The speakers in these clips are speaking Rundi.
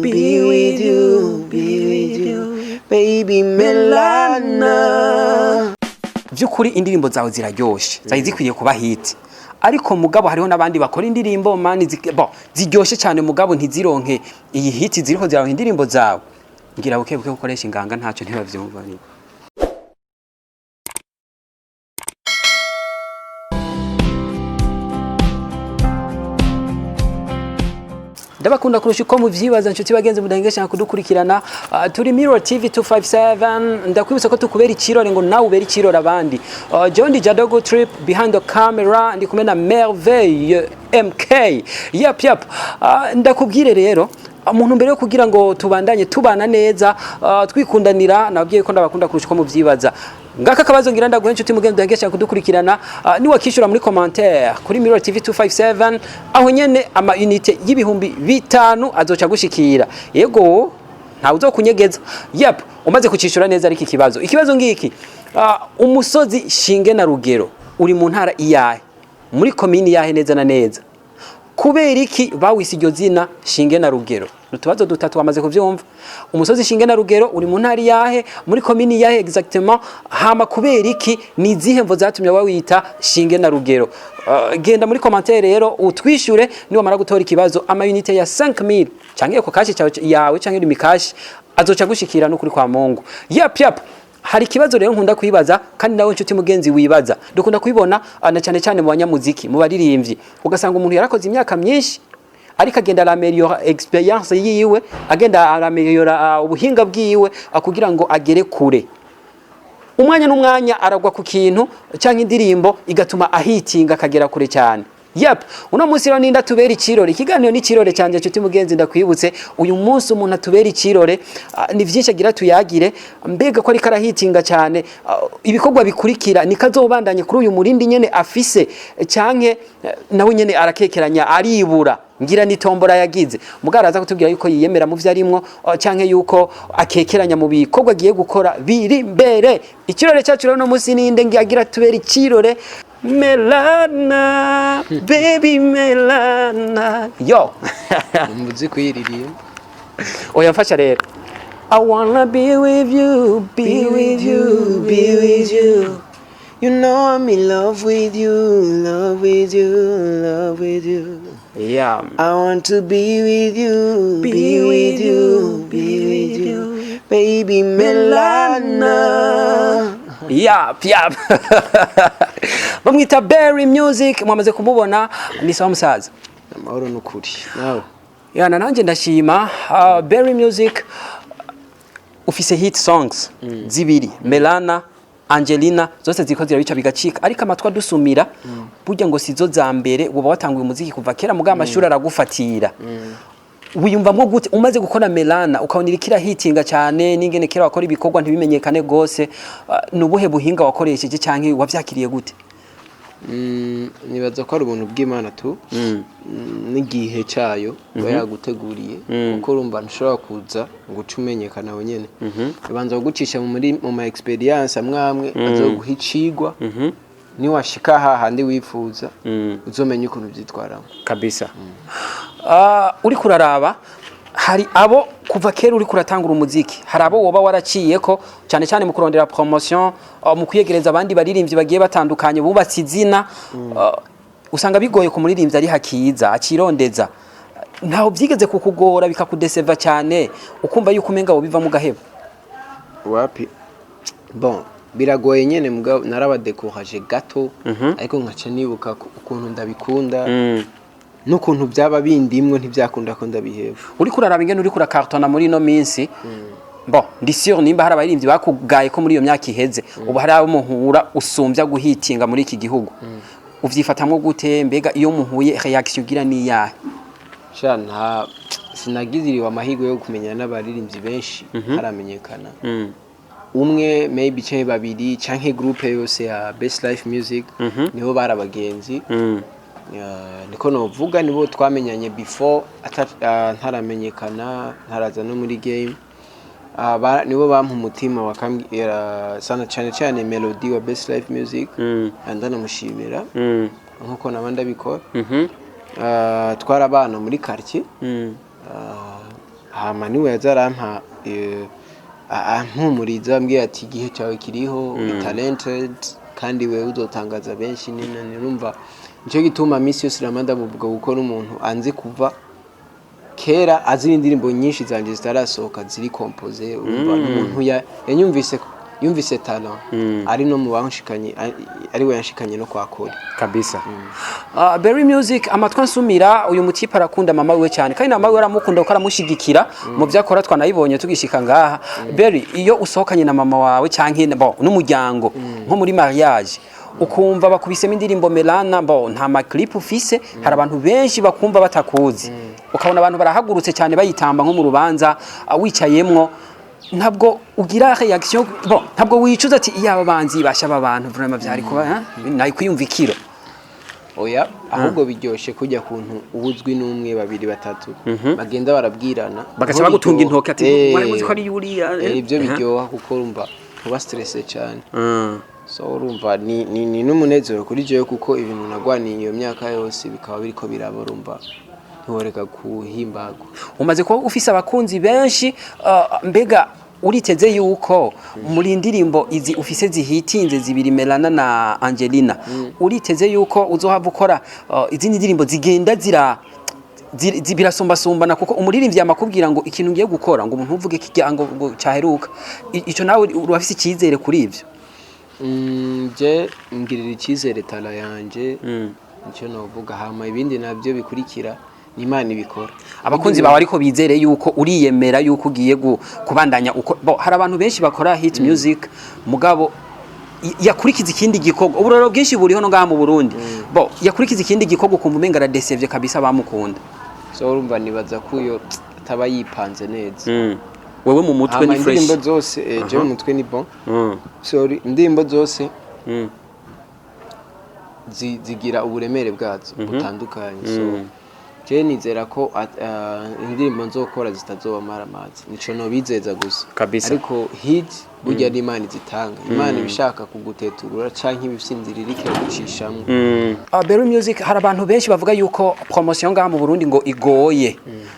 Be with you, be with you, baby Melana. By'ukuri indirimbo zawe ziraryoshe, zari zikwiye kuba hit, ariko mugabo hariho n'abandi bakora indirimbo mani bon, ziryoshe cyane, mugabo ntizironke iyi hit ziriho ziraronka indirimbo zawe. Ngira buke buke ukoresha inganga, ntacyo ntibavyumva ni Ndabakunda kurusha uko muvyibaza, nshuti bagenzi mudahengesha kudukurikirana. Turi Mirror TV 257. Ndakwibutsa ko tukubera ikirore ngo nawe ubere ikirore abandi. John Di Jadogo Trip behind the camera, ndi kumwe na Merveille MK. Yep. Ndakubwire rero umuntu mbere yo kugira ngo tubandanye tubana neza, twikundanira, nababwiye ko ndabakunda kurusha uko muvyibaza. Ngaka kabazo ngira ndaguhe, nshuti mugenzi udahengesha kudukurikirana, niwakishura muri commentaire kuri Mirror TV 257, aho nyene ama unité y'5,000 azoca gushikira. Yego, ntawe uzokunyegeza. Yep, umaze kucishura neza. Ariko ikibazo ngiki: umusozi Shinge na Rugero uri mu ntara iyahe, muri komini yahe neza na neza? Kubera iki bawise iryo zina Shinge na Rugero? Utubazo dutatu wamaze kuvyumva. Umusozi Shinge na Rugero uri mu ntara yahe, muri komini yahe exactement? Hama kubera iki, ni izihe mvo zatumye bawita Shinge na Rugero? Genda muri commentaire rero utwishure. Niwamara gutora ikibazo, ama unité ya 5000 canke Ecocash yawe canke Lumicash azoca gushikira n'ukuri kwa Mungu. Yep. Hari ikibazo rero nkunda kwibaza, kandi nawe nshuti mugenzi wibaza. Dukunda kubibona na cyane cyane mu banyamuziki, mu baririmbyi, ugasanga umuntu yarakoze imyaka myinshi, ariko agenda arameliora experience yiwe, agenda arameliora ubuhinga bwiwe, kugira ngo agere kure. Umwanya n'umwanya aragwa ku kintu cyangwa indirimbo igatuma ahitinga akagera kure cyane. Yep, uno munsi rero ninda tubera ikirore? Ikiganiro ni ikirore cyanje, nshuti mugenzi. Ndakwibutse, uyu munsi umuntu atubera ikirore, ni vyinshi agira tuyagire. Mbega ko ariko arahitinga cyane, ibikorwa bikurikira nikazobandanye kuri uyu murindi nyene afise, canke nawe nyene arakekeranya, aribura, ngira ni tombora yagize? Mugabo araza kutubwira yuko yiyemera mu vyo arimwo, canke yuko akekeranya mu bikorwa agiye gukora biri mbere. Ikirore cyacu rero no munsi ninde ngiagira tubera ikirore? Melana, baby Melana, yo. Muzi kuyiririmba. Oya, mfasha rero. I wanna be with you, be with you, be with you. You know I'm in love with you, love with you, love with you. I want to be with you, be with you, be with you, baby Melana. Yap. Bamwita Berry Music, mwamaze kumubona. Ni sawa musaza? Amahoro n'ukuri. Nawe? Yana, nanjye ndashima. Berry Music, ufise hit songs zibiri, Melana, Angelina, zose ziko zirabica bigacika, ariko amatwi adusumira burya ngo sizo za mbere. Woba watanguye umuziki kuva kera, mugabo amashuri aragufatira. Wiyumvamwo gute umaze gukora Melana, ukabona iriko irahitinga cyane, n'ingene kera wakora ibikorwa ntibimenyekane gose? Ni ubuhe buhinga wakoresheje, canke wavyakiriye gute? Nibaza ko ari ubuntu bw'Imana tu n'igihe cyayo iba yaguteguriye, kuko urumva ntushobora kuza ngo uce umenyekana wenyene. Ibanza kugucisha mu ma experience amwe amwe azoguha icigwa, niwashika hahandi wifuza uzomenya ukuntu ubyitwaramo. Kabisa. Uriko uraraba, hari abo kuva kera uriko uratangura umuziki, hari abo woba waraciyeko cyane cyane mu kurondera promotion, mu kwiyegereza abandi baririmbyi bagiye batandukanye bubatse izina. Usanga bigoye ku muririmbyi ari hakiza akirondeza. Ntaho byigeze kukugora, bikakudeseva cyane, ukumva yuko umenga wobiva mu gaheba? Wapi, bon, biragoye nyene, mugabo narabadekoraje gato, ariko nkaca nibuka ukuntu ndabikunda n'ukuntu byaba bindimwo, ntibyakunda ko ndabiheba. Uriko uraraba ingene uriko urakartona muri ino minsi, bon, ndi sûr nimba hari abaririmbyi bakugaye ko muri iyo myaka iheze, ubu hari abo muhura usumbya guhitinga muri iki gihugu. Uvyifatamwo gute? Mbega iyo muhuye, reaction ugira ni iyahe? Sha, nta sinagiziriwe amahirwe yo kumenyana n'abaririmbyi benshi haramenyekana. Umwe maybe canke babiri canke groupe yose ya Best Life Music, nibo bari abagenzi. Niko novuga, nibo twamenyanye before ntaramenyekana, ntaraza no muri game. Nibo bampa umutima, bakambwira sana cyane cyane Melody wa Best Life Music, ndanamushimira nkuko naba ndabikora. Twarabana muri quartier. Hama niwe yaza arampa ampumuriza, ambwira ati: "Igihe cyawe kiriho, uri talented kandi wewe uzotangaza benshi." Nina nurumva nicyo gituma misi yose rama ndamuvuga, kuko n'umuntu anzi kuva kera, azi indirimbo nyinshi zanje zitarasohoka ziri composé. Urumva n'umuntu yanyumvise, yumvise talent, ari no mu banshikanye, ari we yanshikanye no kwa Kori. Kabisa. Berry Music, amatwi ansumira uyu mutipe arakunda mama wiwe cyane, kandi na mama wiwe aramukunda kuko aramushigikira mu byo akora. Twanayibonye tugishika ngaha. Berry, iyo usohokanye na mama wawe canke bon n'umuryango, nko muri mariage, ukumva bakubisemo indirimbo Melana, bo nta ma clip ufise, hari abantu benshi bakumva batakuzi, ukabona abantu barahagurutse cyane bayitamba nko mu rubanza wicayemwo, ntabwo ugira reaction? Bon, ntabwo wicuza ati: "Iyaba banzi basha aba bantu, vraiment byari kuba nayi kwiyumva ikiro"? Oya, ahubwo biryoshe kujya kuntu ubuzwi n'umwe, babiri, batatu, bagenda barabwirana. Bagaca Niho bagutunga biryoha. intoki ati: "Mwari muzi ko ari yuriya?" Ibyo biryoha kuko urumva ntuba stressé cyane. So urumva ni n'umunezero kuri jewe, kuko ibintu nagwaniye iyo myaka yose bikaba biriko biraba, urumva ntiworeka kuhimbagwa. Umaze kuba ufise abakunzi benshi, mbega uriteze yuko muri indirimbo izi ufise zihitinze zibiri, Melana na Angelina, uriteze yuko uzohava ukora izindi ndirimbo zigenda zira birasumbasumbana? Kuko umuririmbyi yamakubwira ngo ikintu ngiye gukora, ngo umuntu uvuge kijya ngo cyaheruka. Ico nawe urafise icyizere kuri ivyo? Je ngirira icyizere talent yanje, nicyo novuga. Hama ibindi nabyo bikurikira ni Imana ibikora. Abakunzi bawe ariko bizere yuko uriyemera yuko ugiye kubandanya uko? Bo hari abantu benshi bakora hit music, mugabo yakurikiza ikindi gikorwa, uburoro bwinshi buriho no ngaha mu Burundi, bo yakurikiza ikindi gikorwa ukumva umenga aradesevye kabisa bamukunda. So urumva nibaza ko uyo ataba yipanze neza. Wewe mu mutwe Hama ni fresh? Indirimbo zose, je mu mutwe ni bon. Sorry, indirimbo zose zigira uburemere bwazo butandukanye. So je nizera ko indirimbo nzokora zitazobamara amazi, nico nobizeza gusa. Kabisa. Ariko hit burya ni Imana izitanga. Imana ibishaka kuguteturura canke ibifise inzira iriko iragucishamwo. Berry Music, hari abantu benshi bavuga yuko promotion ngaha mu Burundi ngo igoye.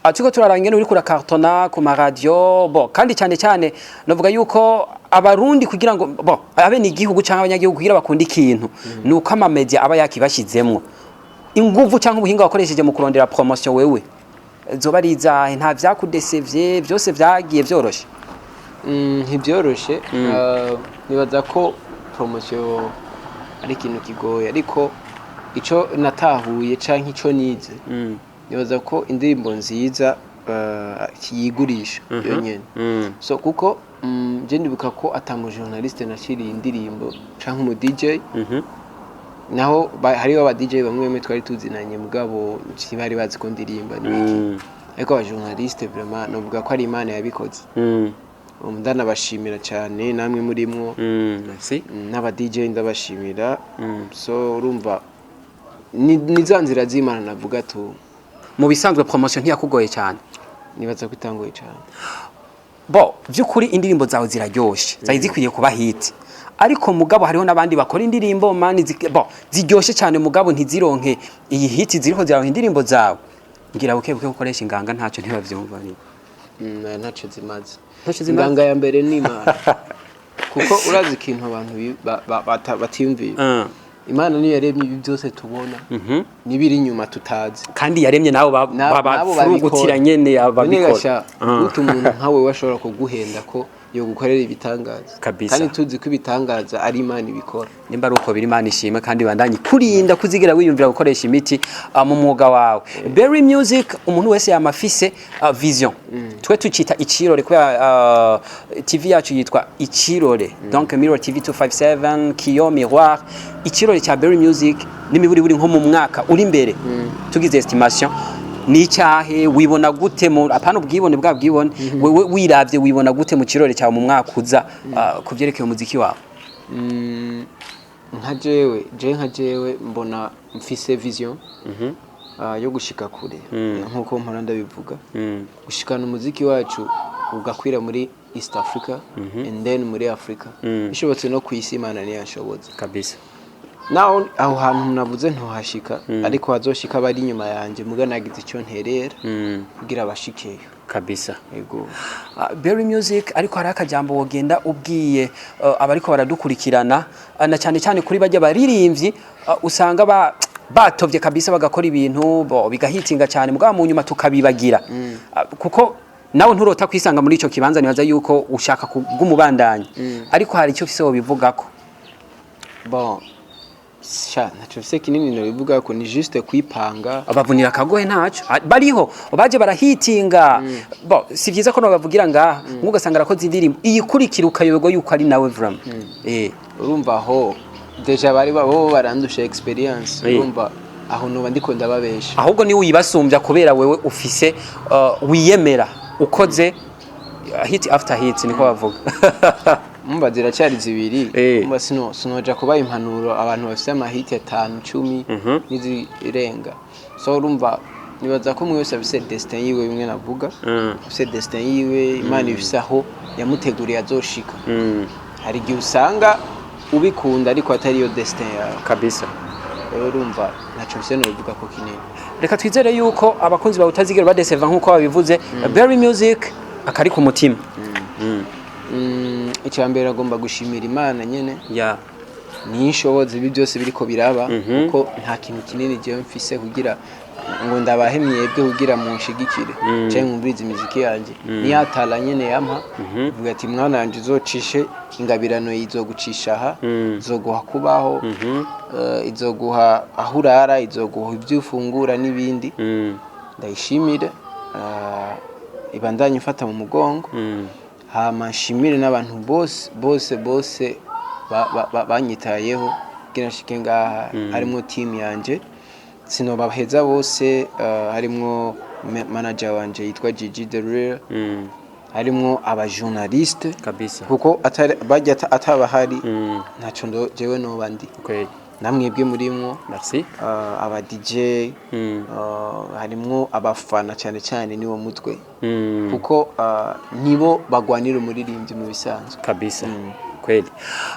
Turiko turaraba ingene uriko urakartona ku maradiyo, bo kandi cyane cyane novuga yuko abarundi kugira ngo bo abe ni igihugu cyangwa abanyagihugu kugira bakunda ikintu, nuko ama media aba yakibashizemwo inguvu cyangwa ubuhinga wakoresheje mu kurondera promotion. Wewe zoba ari izahe? Nta vyakudesevye, byose vyagiye vyoroshe? Ntibyoroshe. Nibaza ko promotion ari ikintu kigoye, ariko ico natahuye canke ico nize, nibaza ko indirimbo nziza yigurisha yonyene. So kuko je ndibuka ko ata mu journaliste nashiriye indirimbo canke umu DJ. Naho hariho aba DJ bamwe bamwe twari tuzinanye, mugabo ntibari bazi ko ndirimba n'ibiki. Ariko aba journaliste, vraiment novuga ko ari Imana yabikoze. Ndanabashimira cyane namwe murimwo. Merci. N'aba DJ ndabashimira. So urumva ni za nzira z'Imana navuga tu. Mu bisanzwe promotion ntiyakugoye cyane? Nibaza ko itangoye cyane. Bo by'ukuri indirimbo zawe ziraryoshe, zari zikwiye kuba hit, ariko mugabo hariho n'abandi bakora indirimbo mani bo ziryoshe cyane, mugabo ntizironke iyi hit ziriho ziraronka indirimbo zawe. Ngira buke buke ukoresha inganga, ntacyo ntibavyumva ni Ntacyo zimaze. Ntacyo zimaze? Inganga ya mbere ni Imana, kuko urazi ikintu abantu batiyumvira. Imana niyo yaremye ibi byose tubona n'ibiri inyuma tutazi. Kandi yaremye nabo Nabo babafurugutira babikora. nyene None ababikora. gasha gute umuntu nkawe washobora kuguhenda ko yo gukorera ibitangaza? Kabisa. Kandi tuzi ko ibitangaza ari Imana ibikora. Nimba ari uko biri, Imana ishimwe, kandi bandanye kurinda kuzigira wiyumvira gukoresha imiti mu mwuga wawe. Berry Music, umuntu wese yama afise vision. Twe tucita icirore kubera TV yacu yitwa Icirore, donc Mirror TV 257, Kiyo Miroir. Icirore cya Berry Music n'imiburi buri nko mu mwaka uri imbere, tugize estimation, ni icyahe? Wibona gute mu apana ubwibone bwa bwibone, wewe wiravye wibona gute mu kirore cyawe mu mwaka uza ku vyerekeye umuziki wawe? Nka jewe, je nka jewe mbona mfise vision yo gushika kure, nkuko mpora ndabivuga, gushikana umuziki wacu ugakwira muri East Africa and then muri Africa, bishobotse no ku isi, Imana ntiyashoboza. Kabisa. Naho aho hantu navuze ntohashika, ariko hazoshika abari inyuma yanje, muga nagize icyo nterera kugira bashikeyo. Kabisa. Yego. Berry Music, ariko hari akajambo wogenda ubwiye abariko baradukurikirana, na cyane cyane kuri bajya baririmbyi, usanga batovye kabisa, bagakora ibintu bo bigahitinga cyane, mugabo mu nyuma tukabibagira. Kuko nawe nturota kwisanga muri ico kibanza, nibaza yuko ushaka kugumubandanya, ariko hari icyo ufise wobivugako. Bon, sha, ntaco mfise kinini nobivuga ko, ni juste kwipanga. Abavunira akagohe ntaco. Bariho baje barahitinga bo, si vyiza ko nobavugira ngaha, mm. Ugasanga arakoze indirimbo iyikurikira ukayoberwa yuko ari nawe vraiment. Urumva aho déjà bari bo barandusha expérience. Urumva aho noba ndiko ndababesha. Ahubwo ni uyibasumbya kubera wewe ufise wiyemera, ukoze hit after hit, niko bavuga. Mumva ziracyari zibiri. Mumva sinoja kubaha impanuro abantu bafise amahiti atanu, 10 n'izirenga. So urumva nibaza ko umwe wese afise destin yiwe, bimwe navuga, afise destin yiwe, Imana ifise aho yamuteguriye azoshika. Hari igihe usanga ubikunda ariko atari yo destin yawe. Kabisa. Rero urumva ntaco mfise nobivuga ko kinini. Reka twizere yuko abakunzi bawe utazigera badeseva nkuko babivuze. Berry Music akari ku mutima. Icya mbere agomba gushimira Imana nyene, niyo inshobozi ibi byose biriko biraba, kuko nta kintu kinini jewe mfise kugira ngo ndabahe mwebwe kugira munshigikire canke mwumvirize imiziki yanje. Niyatala nyene yampa, ivuga ati: "Mwana wanje, uzocishe ingabirano, izogucisha aha, izoguha kubaho, izoguha aho urara, izoguha ibyo ufungura n'ibindi." Ndayishimire, ibandanye ifata mu mugongo. Hama nshimire n'abantu bose bose bose banyitayeho kugira nshike ngaha, harimwo team yanje, sinobaheza bose, harimwo manager wanje yitwa Gigi The Real, harimwo abajournaliste, kuko atari bajya atabahari ntaco jewe noba ndi. Namwebwe murimwo, Merci. Aba DJ, harimwo abafana, cyane cyane niwo mutwe, kuko nibo bagwanira umuririmbyi mu bisanzwe. Kabisa, kweli.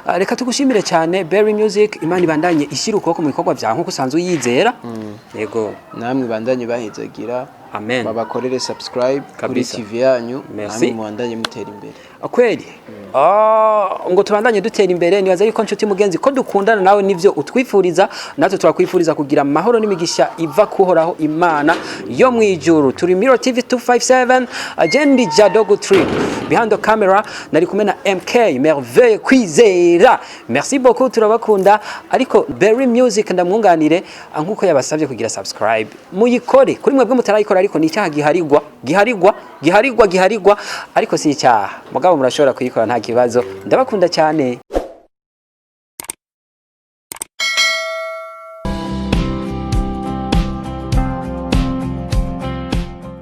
Reka tugushimire cyane, Berry Music. Imana ibandanye ishyira ukuboko mu bikorwa byawe nkuko usanzwe uyizera. Yego. Namwe bandanye bahezagira, Amen. babakorere subscribe kuri TV yanyu. Merci. Namwe mubandanye mutera imbere. Kweli. Ngo tubandanye dutera imbere. Nibaza yuko nshuti mugenzi ko dukundana nawe nivyo utwifuriza, natwe turakwifuriza kugira amahoro n'imigisha iva kuhoraho Imana yo mu ijuru. Turi Miro TV 257, Ajendi Jadogo Trip, behind the camera nari kumwe na MK Merveille Kwizera. Merci beaucoup, turabakunda. Ariko Berry Music ndamwunganire, nkuko yabasabye kugira subscribe, muyikore kuri mwebwe mutarayikora, ariko ni icyaha giharigwa, giharigwa, giharigwa, giharigwa, ariko si icyaha, mugabo murashobora kuyikora nta kibazo. Ndabakunda cyane.